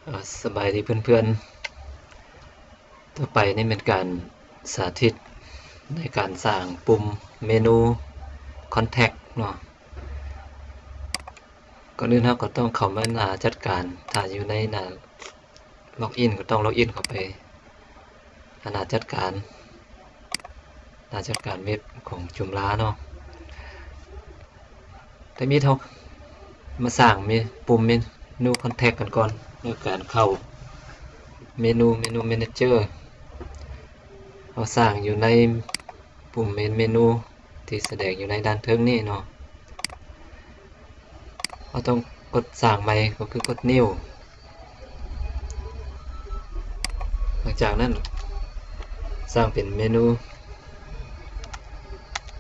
ອ່າ ສະບາຍດີເພື່ອນໆ. ຕໍ່ໄປນີ້ແມ່ນການສາທິດໃນການສ້າງປຸ່ມເມນູຄອນແທັກເນາະ. ກ່ອນອື່ນເຮົາກໍຕ້ອງເຂົ້າມາໜ້າຈັດການ, ຖ້າຢູ່ໃນໜ້າລັອກອິນກໍຕ້ອງລັອກອິນເຂົ້າໄປຫາໜ້າຈັດການ, ໜ້າຈັດການເວັບຂອງຈຸມລາເນາະ. ແຕ່ມີເຮົາມາສ້າງເມ ປຸ່ມເມນູຄອນແທັກກັນກ່ອນ ໃນການເຂົ້າເມນູ ເມນູແມເນເຈີ ເຮົາສ້າງຢູ່ໃນປຸ່ມເມນເມນູທີ່ສະແດງຢູ່ໃນດ້ານເທິງນີ້ເນາະ. ເຮົາຕ້ອງກົດສ້າງໃໝ່ ກໍຄືກົດນິວ. ຫຼັງຈາກນັ້ນສ້າງເປັນເມນູ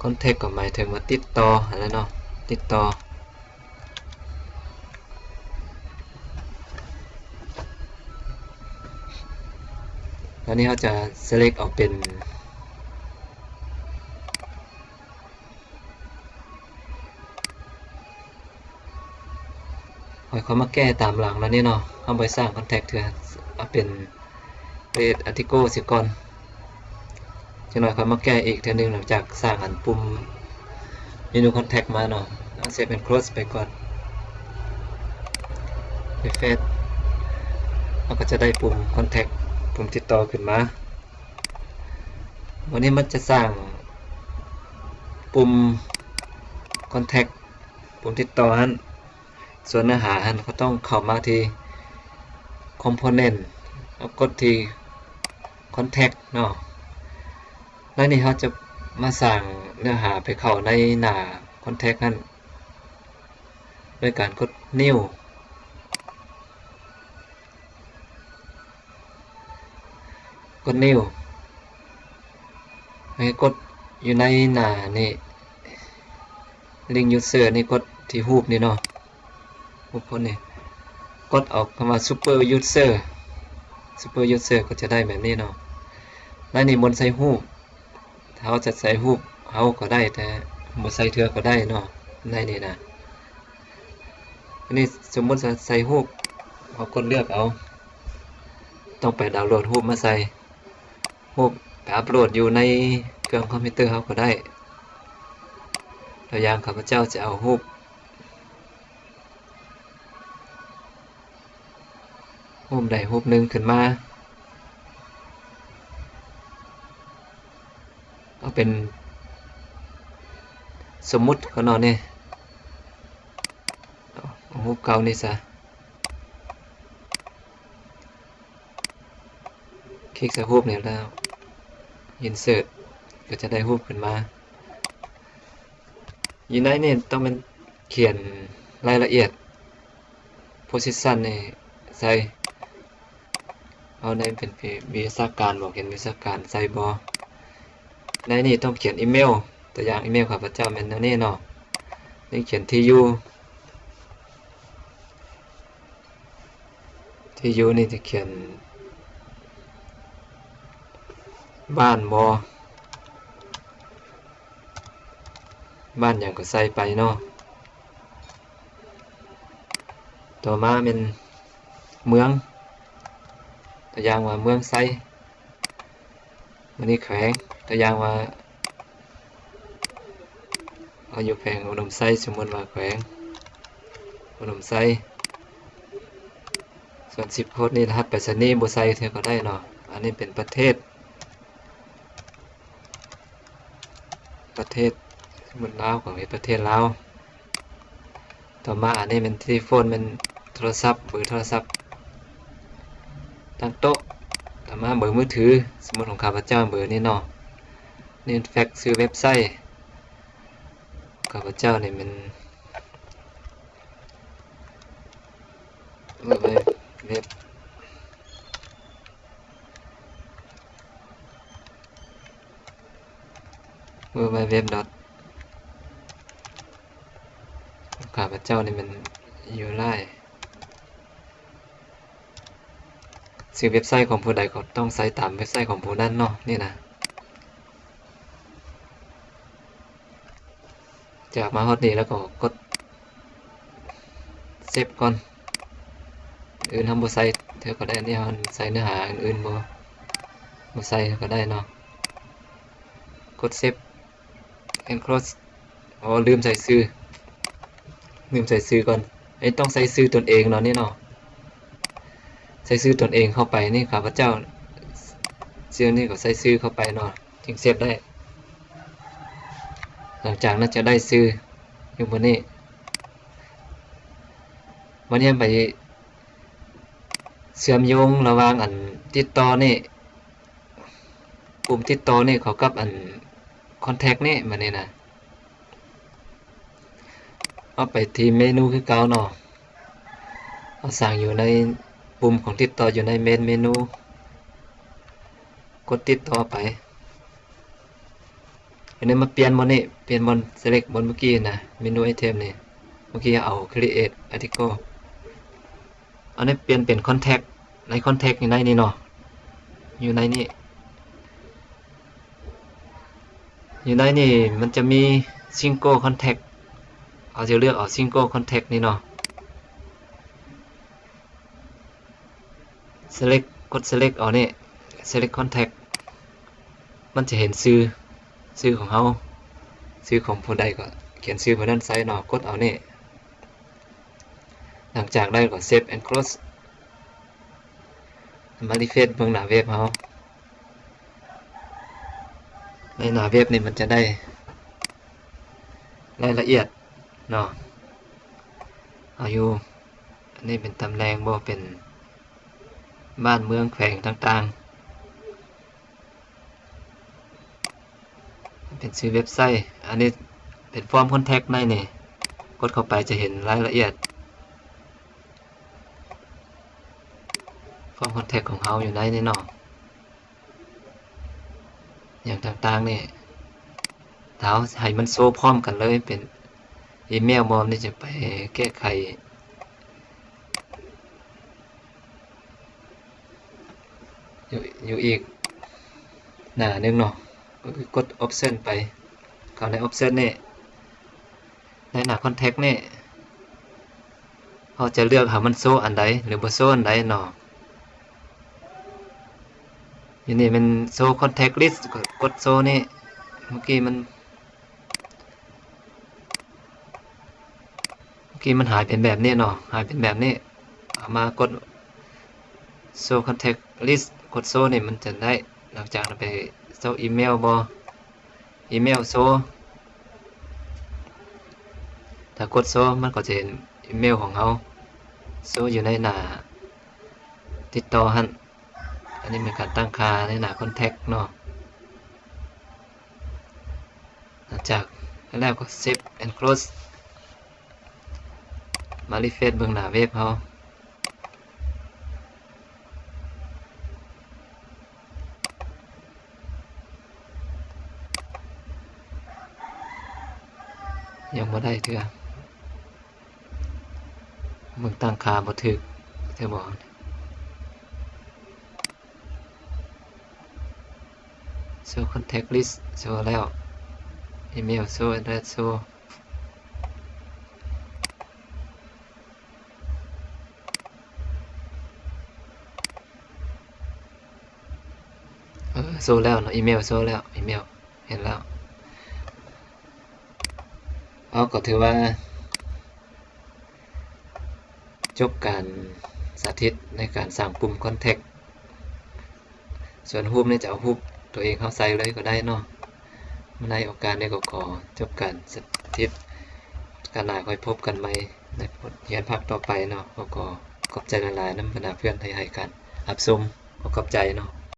ຄອນແທັກ ກໍໝາຍເຖິງວ່າຕິດຕໍ່ຫັ້ນແຫຼະເນາະ, ຕິດຕໍ່. ຕອນນີ້ເຮົາຈະເຊເລັກເອົາເປັນ ຂ້ອຍ ຂ້ອຍມາແກ້ຕາມຫຼັງແລ້ວນີ້ເນາະ, ເຮົາບໍ່ໄດ້ສ້າງຄອນແທັກເທື່ອ, ເອົາເປັນ create article ເສຍກ່ອນ. ຈັກໜ້ອຍຂ້ອຍມາແກ້ອີກເທື່ອໜຶ່ງ ຫຼັງຈາກສ້າງອັນປຸ່ມເມນູຄອນແທັກມາເນາະ. ເອົາ save and close ໄປກ່ອນ, refresh ເຮົາກໍຈະໄດ້ປຸ່ມຄອນແທັກ ປຸ່ມຕິດຕໍ່ຂຶ້ນມາ. ວັນນີ້ມັນຈະສ້າງປຸ່ມຄອນແທັກ ປຸ່ມຕິດຕໍ່ຫັ້ນ, ສ່ວນເນື້ອຫາຫັ້ນເຮົາຕ້ອງເຂົ້າມາທີ່ component ແລ້ວກົດທີ່ contact ເນາະ. ໃນນີ້ເຮົາຈະມາສ້າງເນື້ອຫາໄປເຂົ້າໃນໜ້າ contact ຫັ້ນ ໂດຍການກົດ new ກົດ new ໃຫ້ກົດຢູ່ໃນໜ້ານີ້ link user ນີ້, ກົດທີ່ຮູບນີ້ເນາະ, ຮູບຄົນນີ້, ກົດເອົາຄຳວ່າ super user, super user ກໍຈະໄດ້ແບບນີ້ເນາະ. ໃນນີ້ບ່ອນໃສ່ຮູບ, ເຮົາຈະໃສ່ຮູບເຮົາກໍໄດ້, ແຕ່ບໍ່ໃສ່ເທື່ອກໍໄດ້ເນາະ ໃນນີ້ນະ. ອັນນີ້ສົມມຸດວ່າໃສ່ຮູບ, ເຮົາກົດເລືອກເອົາ, ຕ້ອງໄປດາວໂຫຼດຮູບມາໃສ່. ຮູບໄປອັບໂຫຼດຢູ່ໃນເຄື່ອງຄອມພິວເຕີເຮົາກໍໄດ້. ຕົວຢ່າງ ຂ້າພະເຈົ້າຈະເອົາຮູບ ຮູບໃດຮູບໜຶ່ງຂຶ້ນມາ, ເອົາເປັນສົມມຸດກ່ອນເນາະນີ້, ເອົາຮູບເກົ່ານີ້ຊະ. ຄລິກໃສ່ຮູບນີ້ແລ້ວ insert ກໍຈະໄດ້ຮູບຂຶ້ນມາ. ຢູ່ໃນນີ້ຕ້ອງແມ່ນຂຽນລາຍລະອຽດ position ນີ້ໃສ່, ເຮົາໃນເປັນວິຊາການບໍ, ຂຽນວິຊາການໃສ່ບໍ. ໃນນີ້ຕ້ອງຂຽນອີເມວ, ຕົວຢ່າງອີເມວຂ້າພະເຈົ້າແມ່ນແນວນີ້ເນາະ, ນີ້ຂຽນທີ່ຢູ່. ທີ່ຢູ່ນີ້ຈະຂຽນບ້ານບໍ, ບ້ານຫຍັງກໍໃສ່ໄປເນາະ. ຕໍ່ມາແມ່ນເມືອງ, ຕົວຢ່າງວ່າເມືອງໄຊ. ບາດນີ້ແຂວງ, ຕົວຢ່າງວ່າເຮົາຢູ່ແຂວງອຸດົມໄຊ, ສົມມຸດວ່າແຂວງອຸດົມໄຊ. ສ່ວນຊິບໂຄດນີ້ ລະຫັດໄປສະນີບໍ່ໃສ່ເທື່ອກໍໄດ້ເນາະ. ອັນນີ້ເປັນປະເທດ, ປະເທດ, ສົມມຸດລາວກໍເຮັດປະເທດລາວ. ຕໍ່ມາອັນນີ້ແມ່ນເທເລໂຟນ, ແມ່ນໂທລະສັບ, ເບີໂທລະສັບຕັ້ງໂຕະ. ຕໍ່ມາເບີມືຖື, ສົມມຸດຂອງຂ້າພະເຈົ້າເບີນີ້ເນາະ. ນີ້ແຟກຊື່ເວັບໄຊ, ຂ້າພະເຈົ້ານີ້ແມ່ນ ເວັບ www. ຂ້າພະເຈົ້ານີ້ແມ່ນ online. ຊື່ເວັບໄຊຂອງຜູ້ໃດກໍຕ້ອງໃສ່ຕາມເວັບໄຊຂອງຜູ້ນັ້ນເນາະ, ນີ້ນະ. ຈາກມາຮອດນີ້ແລ້ວກໍກົດເຊບກ່ອນ. ອື່ນເຮົາບໍ່ໃສ່ເທື່ອກໍໄດ້ ອັນນີ້ເຮົາໃສ່ເນື້ອຫາອື່ນໆ ບໍ່ ບໍ່ໃສ່ກໍໄດ້ເນາະ. ກົດ save and close. ອໍ ລືມໃສ່ຊື່ ລືມໃສ່ຊື່ກ່ອນ. ອັນນີ້ຕ້ອງໃສ່ຊື່ຕົນເອງເນາະ ນີ້ເນາະ ໃສ່ຊື່ຕົນເອງເຂົ້າໄປ. ນີ້ຂ້າພະເຈົ້າຊື່ນີ້ກໍໃສ່ຊື່ເຂົ້າໄປເນາະ ຈຶ່ງເຊບໄດ້. ຫຼັງຈາກນັ້ນຈະໄດ້ຊື່ຢູ່ບ່ອນນີ້. ບັດນີ້ໄປເຊື່ອມໂຍງລະຫວ່າງອັນຕິດຕໍ່ນີ້ ປຸ່ມຕິດຕໍ່ນີ້ເຂົ້າກັບອັນ contact ນີ້ ບັດນີ້ນະ. ເຮົາໄປທີ່ເມນູຄືເກົ່າເນາະ. ເຮົາສ້າງຢູ່ໃນປຸ່ມຂອງຕິດຕໍ່ຢູ່ໃນ main menu. ກົດຕິດຕໍ່ໄປ. ອັນນີ້ມາປ່ຽນບ່ອນນີ້ ປ່ຽນບ່ອນ select ບ່ອນເມື່ອກີ້ນະ menu item ນີ້. ເມື່ອກີ້ເຮົາເອົາ create article. ອັນນີ້ປ່ຽນເປັນ contact. ໃນ contact ຢູ່ໃນນີ້ເນາະ ຢູ່ໃນນີ້ ຢູ່ໃນນີ້ມັນຈະມີ single contact. ເຮົາຈະເລືອກເອົາ single contact ນີ້ເນາະ. select ກົດ select ເອົານີ້ select contact. ມັນຈະເຫັນຊື່ ຊື່ຂອງເຮົາ ຊື່ຂອງຜູ້ໃດກໍຂຽນຊື່ຜູ້ນັ້ນໃສ່ເນາະ. ກົດເອົານີ້. ຫຼັງຈາກໄດ້ກໍ save and close. ມາ refresh ເບິ່ງໜ້າເວັບເຮົາ. ໃນໜ້າເວັບນີ້ມັນຈະໄດ້ລາຍລະອຽດເນາະ ເອົາຢູ່. ອັນນີ້ເປັນຕຳແໜ່ງບໍ່ ເປັນບ້ານເມືອງແຂວງຕ່າງໆ. ເປັນຊື່ເວັບໄຊ. ອັນນີ້ເປັນ form contact ໃນນີ້ ກົດເຂົ້າໄປຈະເຫັນລາຍລະອຽດ form contact ຂອງເຮົາຢູ່ໃນນີ້ເນາະ. ຫຍັງຕ່າງໆນີ້ ຖ້າເຮົາໃຫ້ມັນໂຊພ້ອມກັນເລີຍ ເປັນອີເມວບໍ່ ນີ້ຈະໄປແກ້ໄຂ ຢູ່ ຢູ່ອີກໜ້າໜຶ່ງເນາະ. ກໍຄືກົດ option ໄປ ເຂົ້າໃນ option ນີ້ ໃນໜ້າ contact ນີ້ ເຮົາຈະເລືອກໃຫ້ມັນໂຊອັນໃດ ຫຼືບໍ່ໂຊອັນໃດເນາະ. ຢູ່ນີ້ແມ່ນ show contact list ກໍກົດ show ນີ້. ເມື່ອກີ້ມັນ ເມື່ອກີ້ມັນຫາຍເປັນແບບນີ້ເນາະ ຫາຍເປັນແບບນີ້. ເອົາມາກົດ show contact list ກົດ show ນີ້ມັນຈະໄດ້. ຫຼັງຈາກນັ້ນໄປ show email ບໍ່ email show. ຖ້າກົດ show ມັນກໍຈະເຫັນອີເມວຂອງເຮົາ show ຢູ່ໃນໜ້າຕິດຕໍ່ຫັ້ນ. ອັນນີ້ແມ່ນການຕັ້ງຄ່າໃນໜ້າ contact ເນາະ. ຫຼັງຈາກນັ້ນແລ້ວກໍ save and close. ມາ refresh ເບິ່ງໜ້າເວັບເຮົາ. ຍັງບໍ່ໄດ້ເທື່ອ. ເບິ່ງຕັ້ງຄ່າບໍ່ຖືກແທ້ບໍ່. Show contact list show ແລ້ວ. Email show address show. ເອີ show ແລ້ວເນາະ email show ແລ້ວ email ເຫັນແລ້ວ. ເອົາ ກໍຖືວ່າຈົບການສາທິດໃນການສ້າງປຸ່ມ contact. ສ່ວນຮູບນີ້ຈະເອົາຮູບຕົວເອງເຮົາໃສ່ເລີຍກໍໄດ້ເນາະ. ໃນໂອກາດນີ້ກໍຂໍຈົບການສາທິດການໜ້າ ຄ່ອຍພົບກັນໃໝ່ໃນບົດຮຽນພາກຕໍ່ໄປເນາະ. ກໍຂໍຂອບໃຈຫຼາຍໆນຳບັນດາເພື່ອນທີ່ໃຫ້ການຮັບຊົມ. ຂໍຂອບໃຈເນາະ.